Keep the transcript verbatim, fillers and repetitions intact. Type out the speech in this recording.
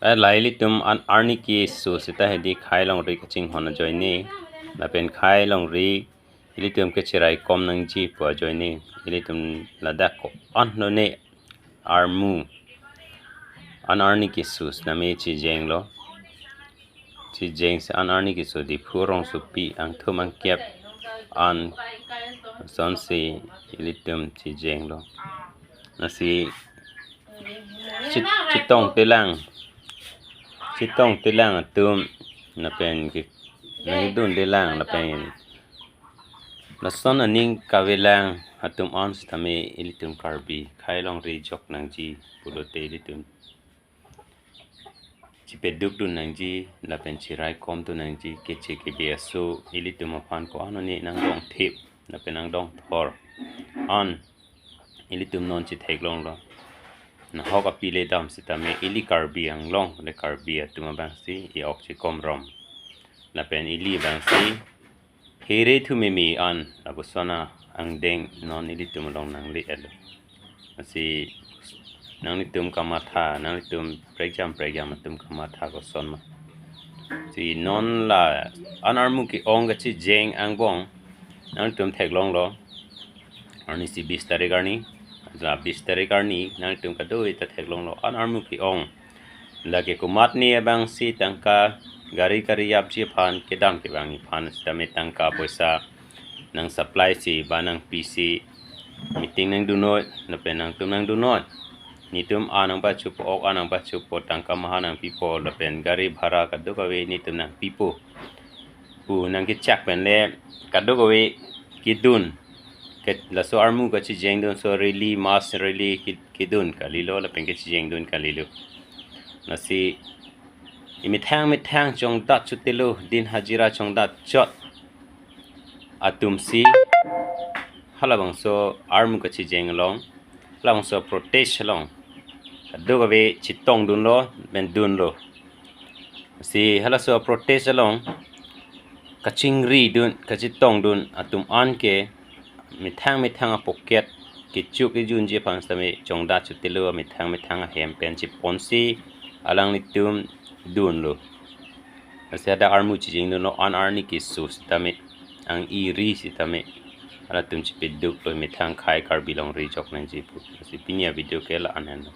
Lahai ilitum an arni keso seta hedi khei longri kachinghon ajoine, lapen khei longri ilitum kachiraikom nangji pu ajoine, ilitum ladak ko-an lone armu an arni keso sitame chijenglo. Chijengsi an arni keso Diphu rongsopi angthum angkep an sonsi ilitum chijenglo. Lasi chit-, chitongtelang, chitongtelang atum lapen ke nangduntelang lapen lason aning kavelang atum an sitame ilitum Karbi khei longri jok nangji pulote ilitum chipedukdun nangji lapen chiraikomdun nangji. Keche kebe aso ilitum aphan ko-an lone nangdongthip lapen nangdongthor an ilitum non chitheklonglo. Nahok aphi le dam sitame ili Karbi Anglong le Karbi atum abangsi i-ok chikomrom lapen ili abangsi here thumeme an lapuson angdeng non ilitum along nangle-etlo. Lasi nanglitum kamatha, nanglitum prekjam prekjam atum kamatha koson ma? Si non la an armu ke-ong kachijeng angbong nanglitum theklonglo. Arnisi bis tarik arni, la bis tarik arni nanglitum kadokave ta theklonglo an armu ke-ong. Lake komatne abangsi tangka gari kari yapji aphan kedam kevangji aphan sitame tangka poisa nang supply si ba nangpisi meeting nangdunnoi lapen nangtum nangdunnoi. Netum an nangpachopo, ok an nangpachopo, tangka maha nangpipo lapen gari bhara kadokave netum nangpipo pu nangkechak penle kadokave kedun. Ke laso armu kachijengdunso rally, mass rally ke-, kedun kalilo lapen kachijengdun kalilo. Lasi imethang methang chongdat chotelo, din hajira chongdat chot atumsi halabangso armu kachijeng along, halabangso protest along kadokave chitongdunlo, mendunlo. Si halaso protest along kachingridun, kachitongdun atum anke methang methang apocket kecho kejunji aphan sitame chongdat chotelo, methang methang ahem pen chiponsi alanglitum dunlo. Lasi hadak armu chijengdunlo an arni keso sitame, ang iri sitame, halatum chipeduklo methang khei Karbi longri jok nangji pu. Lasi pini avideo ke la-an henlo.